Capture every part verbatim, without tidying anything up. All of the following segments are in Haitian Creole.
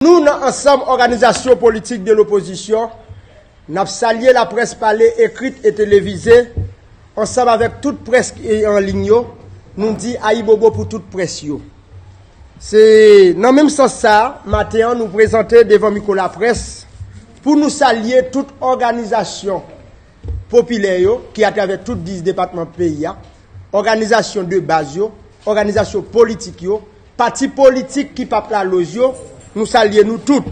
Nou, nan ansanm òganizasyon politik de lopozisyon, n ap salye laprès pale, ekrit e televize, ansanm avèk tout près ki an liy yo, nou di ayibobo pou tout près yo. Se nan menm sans sa a, maten an, nou prezante devan mikwo laprès pou nou salye tout òganizasyon popilè yo ki atravè tout dis depatman peyi a, òganizasyon de baz yo, òganizasyon politik yo, pati politik ki p ap laloz yo, nou salye nou tout.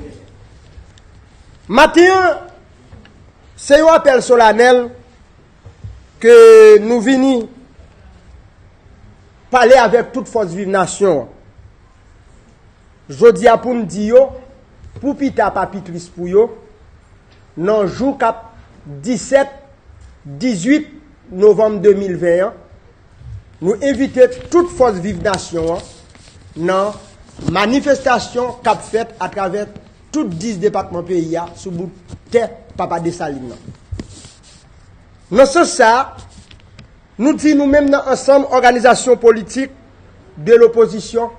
Maten an, se yon apèl solanèl ke nou vini pale avèk tout fòs viv nasyon an. Jodi a pou n di yo, pou pita pa pi tris pou yo, nan jou k ap disèt, dizuit novanm de mil ven an, nou envite tout fòs viv nasyon an nan manifestasyon k ap fèt atravè tout dis depatman peyi a sou bout tè Papa Desalin nan. Nan sans sa a, nou di nou menm nan ansanm òganizasyon politik de lopozisyon,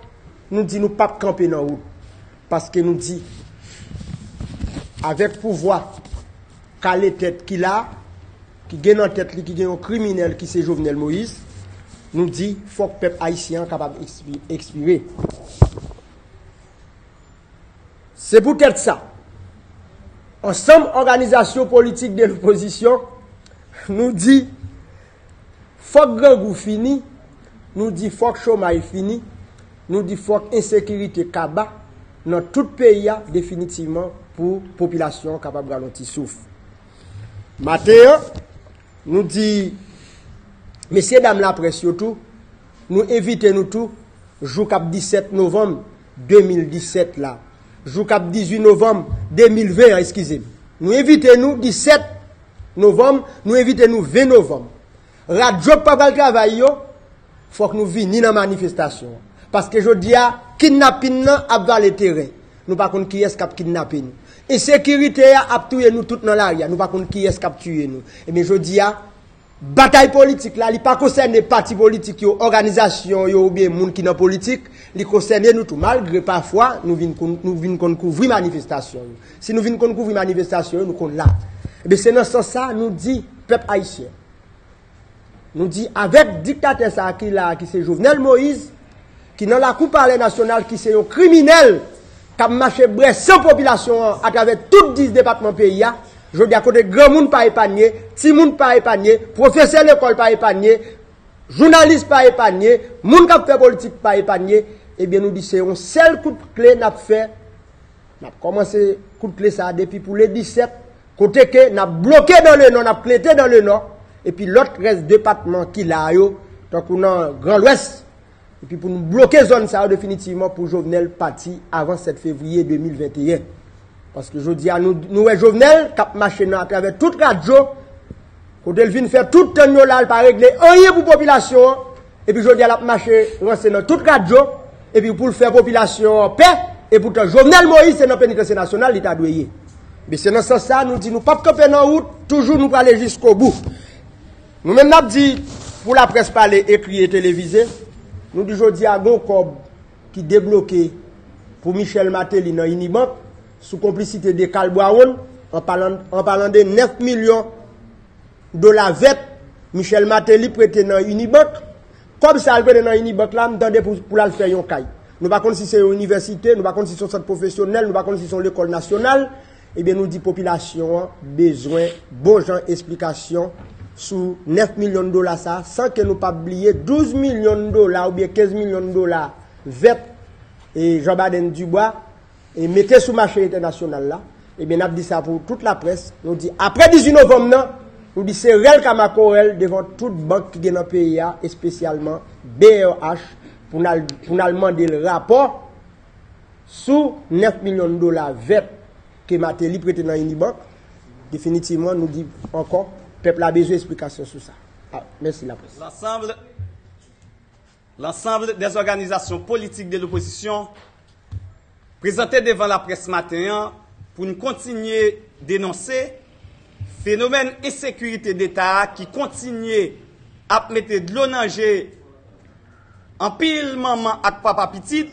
nou di nou p ap kanpe nan wout. Paske nou di, avèk pouvwa kale tèt ki la, ki gen nan tèt li, ki gen yon kriminèl ki se Jovenel Moïse, nou di fòk pèp ayisyen an kapab ekspi-, ekspire. Se poutèt sa, ansanm òganizasyon politik de lopozisyon, nou di fòk grangou fini, nou di fòk chomay fini, nou di fòk ensekirite kaba nan tout peyi a definitivman pou popilasyon an kapab ralanti souf. Maten an, nou di mesye dam laprès yo tou, nou envite nou tou, jou k ap disèt novanm de mil disèt la, jou k ap dizuit novanm de mil ven an, eskize m. Nou envite nou disèt novanm, nou envite nou ven novanm. Radyo k pa pral travay yo, fòk nou vini nan manifestasyon an. Paske jodi a, kidnapin nan ap vale teren. Nou pa konn kiyès k ap kidnape nou. Ensekirite a ap touye nou tout nan lari a. Nou pa konn kiyès k ap tiye nou. Ebyen, jodi a, batay politik la, li pa konsène pati politik yo, òganizasyon yo oubyen moun ki nan politik. Li konsène nou tou. Malgre pafwa, nou vin konn, nou vin konn kouvri manifestasyon yo. Si nou vin konn kouvri manifestasyon yo, nou konn la. Ebyen, se nan sans sa, nou di pèp ayisyen, nou di avèk diktatè sa a ki la a, ki se Jovenel Moïse, ki nan lakou Palè Nasyonal, ki se yon kriminèl k ap mache bwè san popilasyon an atravè tout dis depatman peyi a. Jodi a, kote granmoun pa epanye, timoun pa epanye, pwofesè lekòl pa epanye, jounalis pa epanye, moun k ap fè politik pa epanye, ebyen, nou di se yon sèl kout kle n ap fè. N ap kòmanse kout kle sa a depi pou le disèt, kote ke n ap bloke dan le nò, n ap klete dan le nò, epi lòt rès depatman ki la a yo, tankou nan Gran Lwès, epi pou nou bloke zòn sa yo definitivman pou Jovenel pati avan sèt fevriye de mil venteyen. Paske jodi a, nou, nou wè Jovenel k ap mache nan atravè tout radyo, kote l vin fè tout tann yo la, l pa regle anyen pou popilasyon an, epi jodi a l ap mache ranse nan tout radyo, epi pou l fè popilasyon an pè, epoutan Jovenel Moïse se nan penitansye nasyonal li ta dwe ye. Men se nan sans sa, nou di nou p ap kanpe nan wout, toujou nou prale jiskobou. Nou menm n ap di, pou laprès pale, ekri e televize, nou di jodi a gon kòb ki debloke pou Michel Martelly nan Unibank, sou konplisite de Carl Brown, an palan, an palan de nèf milyon dola vèt Michel Martelly prete nan Unibank. Kòb sa a l prete nan Unibank la, m tande pou, pou l al fè yon kay. Nou pa konn si se yon inivèsite, nou pa konn si se yon sant pwofesyonèl, nou pa konn si se yon lekòl nasyonal. Ebyen, nou di popilasyon an bezwen bon jan esplikasyon sou nèf milyon dola sa a, san ke nou pa bliye douz milyon dola oubyen kenz milyon dola vèt e Jean Baden Dubois e mete sou mache entènasyonal la. Ebyen, n ap di sa pou tout laprès. Nou di, apre dizuit novanm nan, nou di se rèl ka makorèl devan tout bank ki gen nan peyi a, espesyalman B R H, pou n al, pou n al mande l rapò sou nèf milyon dola vèt ke Martelly prete nan Unibank. Definitivman, nou di ankò, pèp la bezwen esplikasyon sou sa. A, mèsi, laprès. L'ensemble, l'ensemble des organisations politiques de l'opposition prezante devan laprès maten an pou n kontinye denonse fenomèn ensekirite deta a ki kontinye ap mete dlo nan je anpil manman ak papa pitit,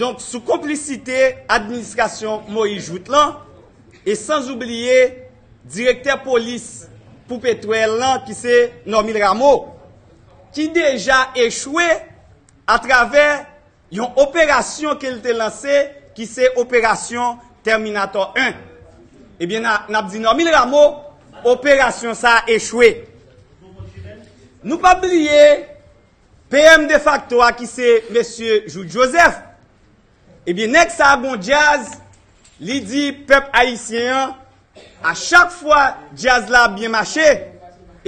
Donk, sou konplisite administrasyon Moïse Jouthe lan, e san oubliye direktè polis pou Petwèl lan, ki se Normil Rameau, ki deja echwe atravè yon operasyon ke l te lanse, ki se operasyon Terminator en. Ebyen, n a, n ap di Normil Rameau, operasyon sa a echwe. Nou p ap bliye P M defakto a, ki se mesye Jouthe Joseph. Ebyen, nèg sa a gon djaz, li di pèp ayisyen an, a chak fwa djaz la byen mache,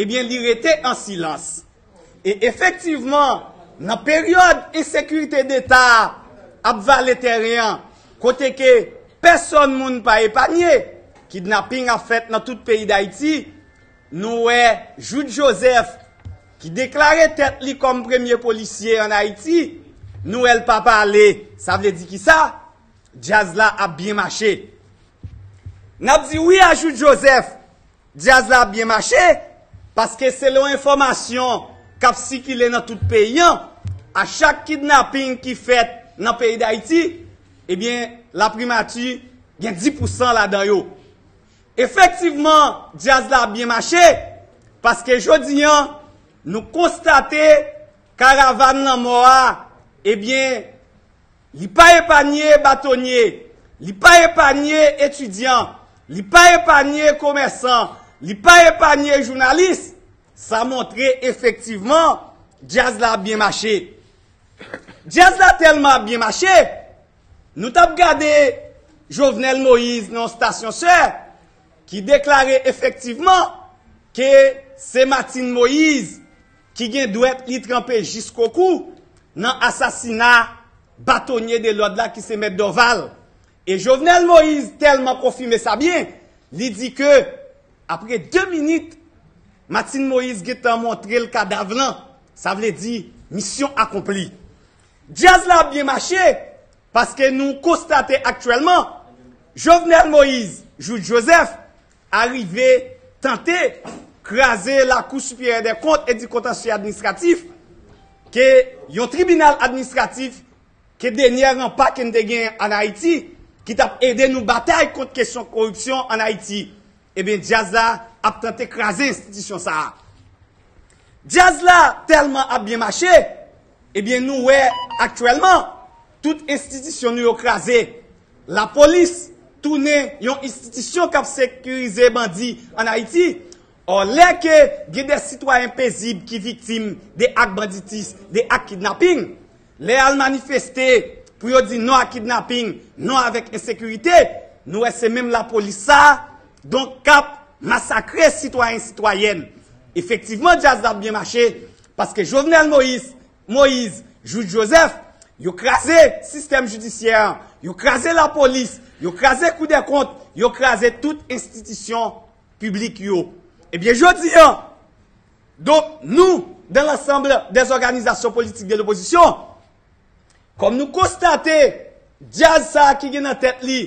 ebyen, li rete an silans. E efektivman, nan peryòd ensekirite deta a ap vale tèren an, kote ke pèsòn moun pa epanye, kidnaping ap fèt nan tout peyi Dayiti, nou wè Jouthe Joseph, ki deklare tèt li kòm premye polisye ann Ayiti, nou wè l pa pale. Sa vle di kisa? Djaz la ap byen mache. N ap di wi a Jouthe Joseph, djaz la ap byen mache, paske selon enfòmasyon k ap sikile nan tout peyi an, a chak kidnaping ki fèt nan peyi Dayiti, ebyen, laprimati gen dis pousan ladan yo. Efektivman, djaz la ap byen mache, paske jodi an, nou konstate karavàn lanmò a, ebyen, li pa epanye batonye, li pa epanye etidyan, li pa epanye komèsan, li pa epanye jounalis. Sa montre efektivman djaz la ap byen mache. Djaz la tèlman ap byen mache, nou t ap gade Jovenel Moïse nan yon stasyon sè, ki deklare efektivman ke se Martine Moïse ki gen dwèt li tranpe jiskokou nan asasina batonye de lòd la, ki se Mèt Dorval. E Jovenel Moïse tèlman konfime sa byen, li di ke apre de minit, Martine Moïse gentan montre l kadav lan. Sa vle di, misyon akonpli. Djaz la ap byen mache, paske nou konstate aktyèlman, Jovenel Moïse, Jouthe Joseph, arive tante kraze Lakou Siperyè dè Kont e di Kontansye Administratif, ke yon tribinal administratif, ke dènyè ranpa ke n te gen ann Ayiti, ki t ap ede nou batay kont kesyon koripsyon ann Ayiti. Ebyen, djaz la ap tante kraze enstitisyon sa a. Djaz la tèlman ap byen mache, ebyen, nou wè aktyèlman, tout enstitisyon nou yo kraze. Lapolis tounen yon enstitisyon k ap sekirize bandi ann Ayiti. Ò, lè ke gen de sitwayen pezib ki viktim de ak banditis, de ak kidnaping, lè y al manifeste pou yo di non a kidnaping, non avèk ensekirite, nou wè se menm lapolis sa a, donk, k ap masakre sitwayen, sitwayèn. Efektivman, djaz la ap byen mache, paske Jovenel Moïse, Moïse, Jouthe Joseph, yo kraze sistèm jidisyè an, yo kraze lapolis, yo kraze Kou dè Kont, yo kraze tout enstitisyon piblik yo. Ebyen, jodi an, donk, nou, dans l'ensemble des organisations politiques de l'opposition, kòm nou konstate djaz sa a ki gen nan tèt li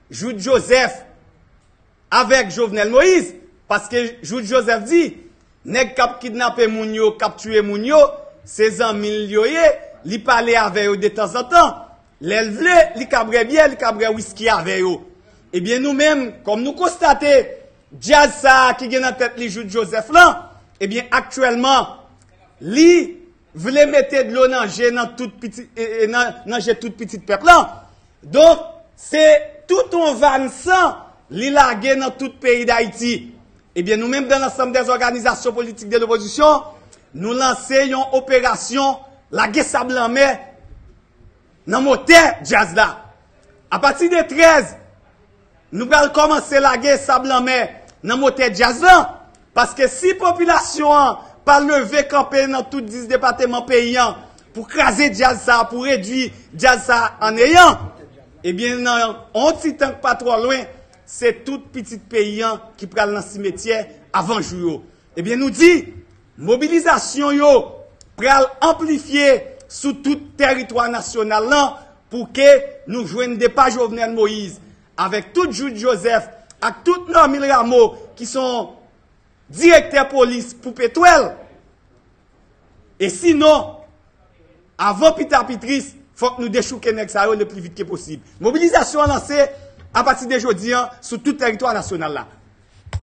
Jouthe Joseph avèk Jovenel Moïse, paske Jouthe Joseph di, nèg k ap kidnape moun yo, k ap tiye moun yo, se zanmi l yo ye, li pale avè yo detanzantan. Lè l vle, li ka bwè byè, li ka bwè wiski avè yo. Ebyen, nou menm, kòm nou konstate djaz sa a ki gen nan tèt li Jouthe Joseph lan, ebyen, aktyèlman, li vle mete dlo nan je nan tout pitit, e, e, nan, nan je tout pitit pèp lan. Donk, se tout yon van san li lage nan tout peyi Dayiti. Ebyen, nou menm, dans l'ensemble des organisations politiques de l'opposition, nou lanse yon operasyon lage sab lanmè nan motè djaz la. Apati de trèz, nou pral kòmanse lage sab lanmè nan motè djaz lan, paske si popilasyon an pa leve kanpe nan tout dis depatman peyi an pou kraze djaz sa, pou redwi djaz sa an neyan, ebyen, nan yon ti tan k pa twò lwen, se tout pitit peyi an ki pral nan simetyè avan jou yo. Ebyen, nou di, mobilizasyon yo pral anplifye sou tout tèritwa nasyonal lan pou ke nou jwenn depa Jovenel Moïse, avèk tout Jouthe Joseph ak tout Normil Rameau ki se yon direktè polis pou Petwèl. E sinon, avan pita pi tris, Fòk nou dechouke nèg sa yo le pli vit ke posib. Mobilizasyon an lanse apati de jodi an sou tout tèritwa nasyonal la.